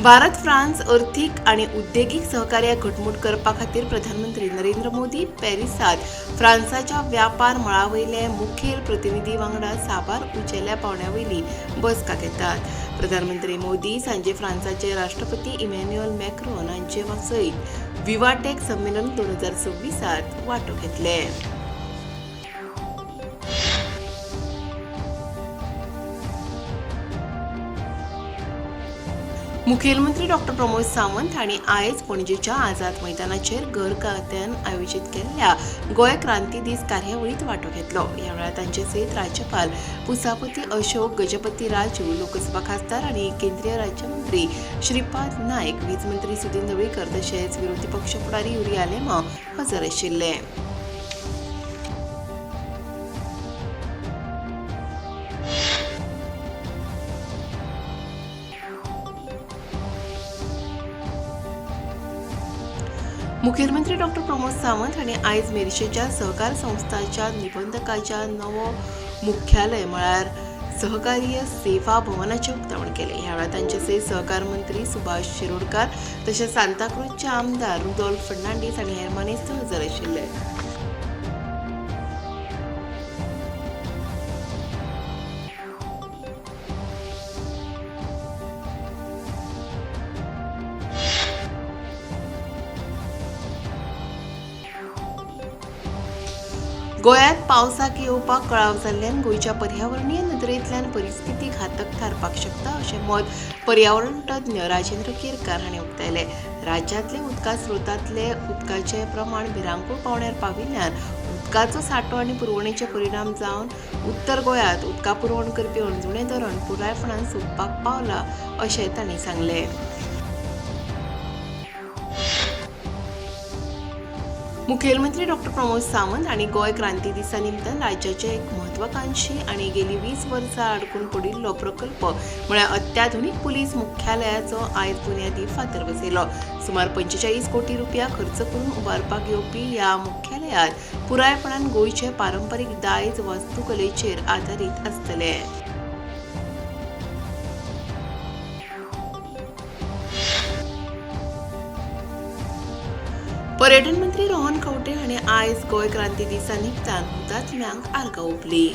Bharat France अर्थीक आनी उद्देगीक सहकार्याक घटमूट करपा खातीर प्रधानमंत्री नरेंद्र मोदी पॅरिसांत फ्रांसाच्या व्यापार मळावयले मुखेल प्रतिनिधी वांगडा साबार उंचेल्या पांवड्या वयली बसका घेतात. प्रधानमंत्री मोदी सांजे फ्रांसाचे राष्ट्रपती इमॅन्युएल मॅक्रोन हांचे सयत विवाटेक संमेलन 2026 वांटो घेतले. मुखेलमंत्री डॉ प्रमोद सावंत हांणी आयज पणजेच्या आझाद मैदानाचेर घर खात्यान आयोजीत केल्ल्या गोंय क्रांती दीस कार्यावळींत वांटो घेतलो. ह्या वेळार तांचे सयत राज्यपाल पुसापती अशोक गजपती राजू, लोकसभा खासदार आनी केंद्रीय राज्यमंत्री श्रीपाद नायक, वीज मंत्री सुदिन ढवळीकर तशेंच विरोधी पक्ष फुडारी युरी आलेमांव हजर आशिल्ले. मुखेलमंत्री डॉ प्रमोद सावंत हांणी आयज मेरशेच्या सहकार संस्थाच्या निबंधकाच्या नवो मुख्यालय म्हळ्यार सहकार्य सेवा भवनाचें उक्तावण केलें. ह्या वेळार तांचे सयत सहकार मंत्री सुभाष शिरोडकार तशेंच सांताक्रूजचे आमदार रुदोल्फ फर्नांडीस आनी हेर मानेस्त हजर आशिल्ले. गोंयांत पावसाक येवपाक कळाव जाल्ल्यान गोंयच्या पर्यावरणीय नदरेंतल्यान परिस्थिती घातक थारपाक शकता अशें मत पर्यावरण तज्ञ राजेंद्र केरकार हांणी उक्तायलें. राज्यांतले उदका स्रोतांतले उदकाचें प्रमाण भिरांकूळ पांवड्यार पाविल्ल्यान उदकाचो सांठो आनी पुरवणेचे परिणाम जावन उत्तर गोंयांत उदका पुरवण करपी हणजूणें धरण पुरायपणान सुकपाक पावलां अशें तांणी सांगलें. मुखेलमंत्री डॉ प्रमोद सावंत हांणी गोंय क्रांती दिसा निमतान राज्याचे एक म्हत्वाकांक्षी आनी गेली 20 वर्सां अडकून पडिल्लो प्रकल्प म्हळ्यार अत्याधुनीक पुलीस मुख्यालयाचो आयज बुन्यादी फातर बसयलो. सुमार 45 कोटी रुपया खर्च करून उबारपाक येवपी ह्या मुख्यालयांत पुरायपणान गोंयचे पारंपरीक दायज वास्तुकलेचेर आदारीत आसतले. पर्यटन मंत्री रोहन खंवटे हांणी आयज गोंय क्रांती दिसा निमतान हुतात्म्यांक आर्गां ओंपली.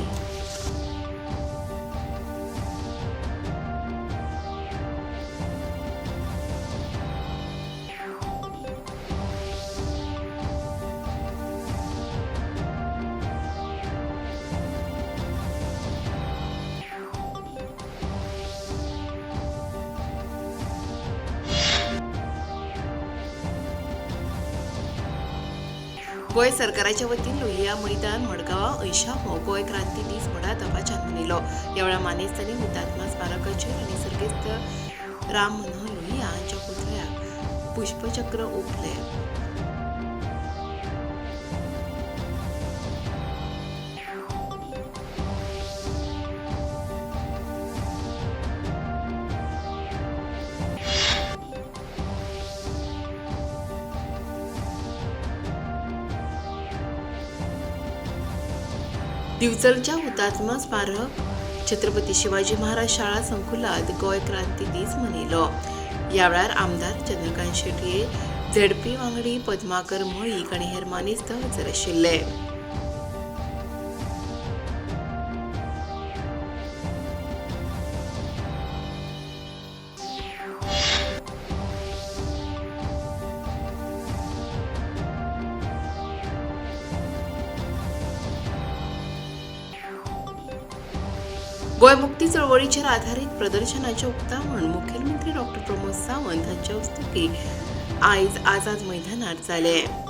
गोंय सरकाराच्या वतीन लोहिया मैदान मडगांवां 80वो गोंय क्रांती दीस व्हडा दबाज्यान मनयलो. ह्या वेळार मानेस्तांनी हुतात्मा स्मारकाचेर आनी सर्गेस्त राम मनोहर लोहिया हांच्या पुतळ्याक पुष्पचक्र ओंपलें. दिवचलच्या हुतात्मा स्मारक छत्रपती शिवाजी महाराज शाळा संकुलात गोंय क्रांती दीस मनयलो. ह्या वेळार आमदार चंद्रकांत शेटये, झेडपी वांगडी पद्माकर मळीक आनी हेर मानेस्त हजर आशिल्ले. गोंय मुक्ती चळवळीचेर आधारीत प्रदर्शनाचें उक्तावण मुखेलमंत्री डॉ प्रमोद सावंत हांचे हस्तुकीं आयज आझाद मैदानार जालें.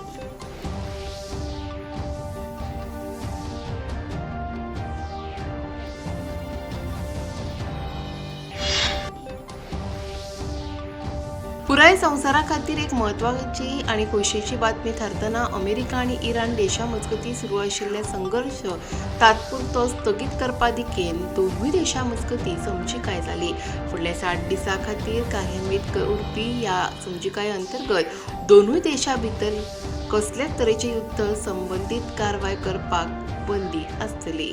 पुराय संवसारा खातीर एक म्हत्वाची आनी खोशयेची बातमी थारतना अमेरिका आनी इराण देशा मजगतीं सुरू आशिल्ले संघर्श तात्पुरतो स्थगीत करपा दिकेन दोनूय देशां मजगतीं समजिकाय जाली. फुडल्या 60 दिसां खातीर कार्यान्वीत उरपी ह्या समजिकाये अंतर्गत दोनूय देशां भितर कसलेच तरेचें युद्ध संबंदीत कारवाय करपाक बंदी आसतली.